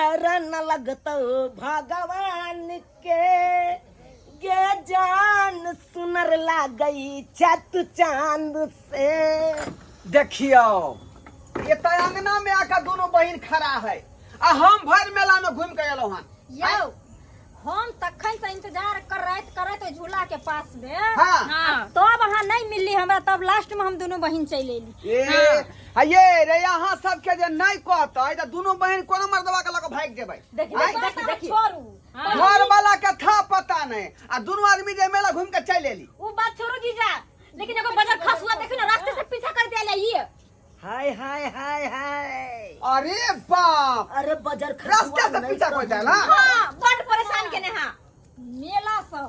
पार न लगतौ भगवान के गे जान सुनर लागई छत चांद से। देखियो ये तो अंगना में आकर दोनों बहन खड़ा है आ हम भर मेला में घूम के एलो हन। यौ, हम तखन से इंतजार करैत करैत ओहि झूला के पास में। हाँ। तब अहाँ नहीं मिलली हमरा, तब लास्ट में हम दोनों बहिन चलि एली। ए आ ये रे, यहाँ सबके जे नहीं कहते तो दोनों बहन कोनो मर्दवा के लगे भाग जेबै। देखी, आँय? देखी, देखी, छोड़ू। घर वाला के था पता नहीं आ दोनों आदमी जे मेला घूम के चल एली। उ बात छोड़ू जीजा, लेकिन एगो बजर खसुआ देखी ना, रास्ते से पीछा कर दिया ये। हाय हाय हाय हाय। अरे बाप। अरे बजर खसुआ रास्ते से नहीं पीछा तो कर जाला। हां, बड़ परेशान केने। हां, मेला से।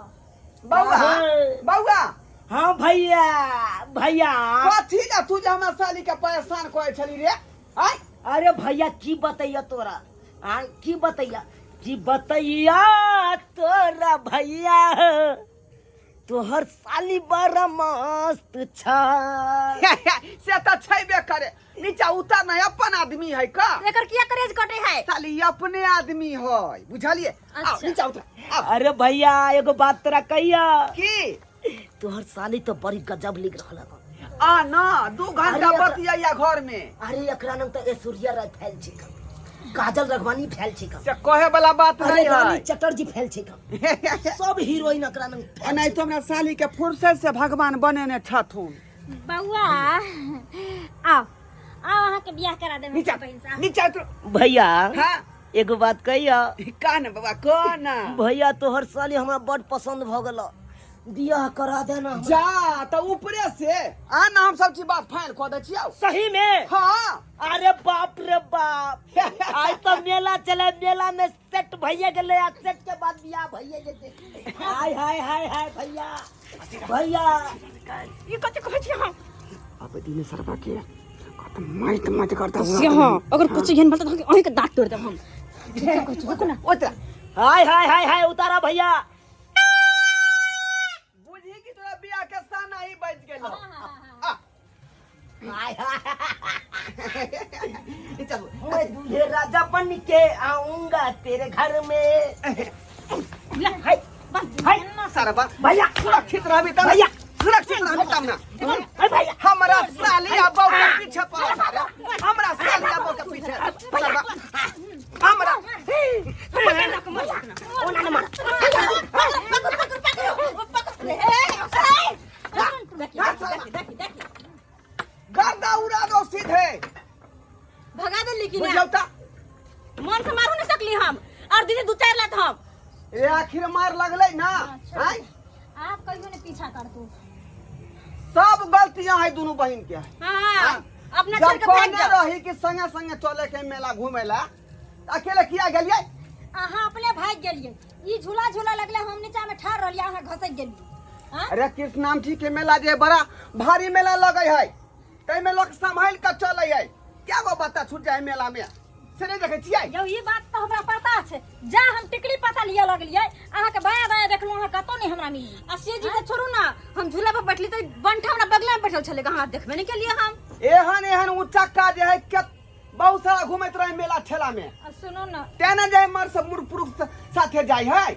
बउआ, हाँ। बउआ। हाँ भैया, भैया। कथी ला तू जे हमरा साली के परेशान करे छली रे? आय? अरे भैया, की बतैया तोरा, आ की बतैया, की बतैया तोरा भैया, तोहर साली बड़ा मस्त छा। से त छैबे करे, नीचा उतर नहीं, अपन आदमी है का। एकर किया करेज कटे है? साली अपने आदमी है, बुझलिए? आओ। अच्छा। नीचा उतर, आओ। अरे भैया, एगो बात तोरा कहिया। की? तोहर साली तो बड़ी गजब लिख रहल है। आ ना 2 घंटा बतिया घर में। अरे एकरा नाम तो ऐश्वर्या राय फैल छी, काजल रघवानी फैल छी। से कहे वाला बात अरे नहीं रानी है। चटर्जी फैल छी, सब हीरोइन एकरा नाम फैल। नहीं तो हमरा साली के फुर्सत से भगवान बनेने छथुन। बउआ, आओ आओ, अहाँ के बियाह करा देब। नीचा बहिन से। नीचा उतर। भैया। हाँ। एगो बात कहिया। का ना बाबा, का ना? भैया, तोहर साली हमरा बड़ पसंद भ गेल, बियाह करा देना हमरा। जा तो ऊपरे से आ ना, हम सब चीज बात फाइनल कऽ दै छियौ। सही में? हाँ। अरे बाप रे बाप, आज तो मेला चले, मेला में सेट भैया गेले आ सेट के बाद बियाह भैया जेते। हाय हाय हाय हाय भैया, भैया। ई कथी कहै छी अहाँ? अब दिन सरबा के कत माइत माइत करता। से हाँ, अगर कुछ एहन बोलत तऽ अहीं के दांत तोड़ देब हम। रुकू ना। ओतरा। हाय हाय हाय हाय, उतारा भैया। बुझी कि तोरा बियाह के साना ही बच गेलो। आ हाय हाय। चल। मैं दूल्हे राजा बन के आऊंगा तेरे घर में। हाय हाय। सरबा भैया। सुरक्षित रहबी तब। भैया। सुरक्षित रहबी तब ना। हाय भैया। हमरा साली आ बहू के पीछे पड़ल रे, हमरा साली आ बहू के पीछे सरबा हमरा। ओना न मार। गर्दा उड़ा दो सीधे। भगा देली कि बुझलौ ना? त। मन से मारू नहीं सकली हम और दीदी, दू चार लात हम। ए आखिर मार लगलै ना? आँय? आप कहियो ने पीछा कर तू। सब गलतियां है दोनों बहन के। हाँ, अपना छोड़ जब के भाग कहने जाओ। रही कि संगे संगे चले के मेला घूमे ला, अकेले किया गेलियै? अहाँ अपने भाग गेलियै, ई झूला झूला लगले, हम नीचा में ठाढ़ रहलियै, अहाँ घसक गेलियै। हाँ? अरे कृष्ण जी के मेला जे बड़ा भारी मेला लगे है, ताहिमे लोग संभाल के चले है। क्या गो बच्चा छूट जाए मेला में, से नहीं देखे छियै? यौ, ई बात तऽ हमरा पता छै। जा हम टिकली पता लिअ लगलियै, अहाँके बायां बायां देखलहुँ, अहाँ कतौ नहि हमरा मिलली। आ से जी तऽ छोड़ू ना, हम झूला पर बैठली तऽ बंठा हमरा बगले में बैठल छलै, अहाँ देखबे नहि केलियै हम। एहन एहन उचक्का जे है के बहुत सारा घूमैत रहे मेला ठेला में। आ सुनू ना। तेना जे मर सब मूर्ख पुरुष साथे जाय है।